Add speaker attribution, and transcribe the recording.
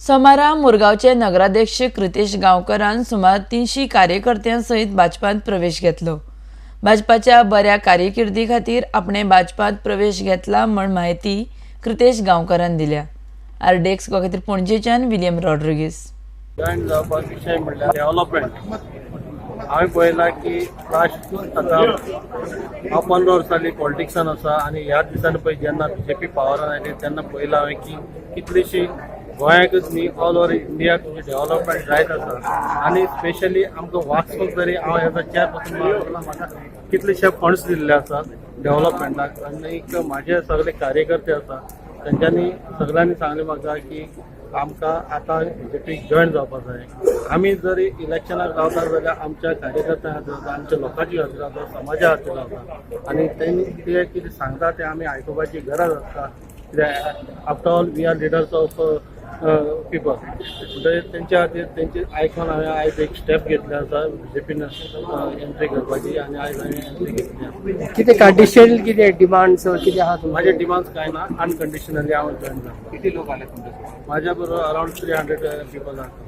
Speaker 1: सोमारा मुरगांवचे नगराध्यक्ष कृतेश गांवकरान सुमार 300 कार्यकर्त्यां सयत भाजपांत प्रवेश घेतलो. भाजपाच्या बऱ्या कार्यकिर्दी खातीर आपणे भाजपांत प्रवेश घेतला म्हण म्हायती कृतेश गांवकरान दिल्या. आरडीएक्स गोवा खातीर पणजेच्यान विलियम रॉड्रिगीस.
Speaker 2: जॉईन जावपाक विशय म्हणल्यार डेव्हलपमेंट. हांवें पळयलां की लास्ट आतां हांव 15 वर्सां पॉलिटिक्सान आसा आनी ह्या दिसांनी पळय जेन्ना बीजेपी पावरान आयली तेन्ना पळयलां हांवें की कितलीशी गोंयाकच न्ही, ऑल ओवर इंडियाक डेव्हलपमेंट जायत आसा. आनी स्पेशली आमकां वास्कोक जरी हांव एज अ चेअरपर्सन म्हाका कितलेशे फंड्स दिल्ले आसात डेव्हलपमेंटाक. आनी म्हाजे सगळे कार्यकर्ते आसा, तेंच्यांनी सगळ्यांनी सांगलें म्हाका की आमकां आतां बीजेपीक जॉयन जावपाक जाय. आमी जरी इलेक्शनाक रावता जाल्यार आमच्या कार्यकर्त्यां खातीर रावता, आमच्या लोकांच्या खातीर रावता, समाजा खातीर रावता आनी तेणी ते कितें सांगता तें आमी आयकुपाची गरज आसता, कित्याक after all we are leaders of people. म्हणटकीर तेंच्या खातीर तेंचे आयकून हांवें आयज एक स्टेप घेतले आसा बीजेपीन एंट्री करपाची आनी आयज हांवें एंट्री घेतली आसा.
Speaker 3: कितें कंडिशन, कितें डिमांड्स कितें आहा तुमचे?
Speaker 2: माझे डिमांड्स काय ना, अनकंडिशनली हांव जॉईन जाता.
Speaker 4: किती लोक आले तुमच्या?
Speaker 2: माझ्या बरोबर अराउंड 300 पीपल आसा.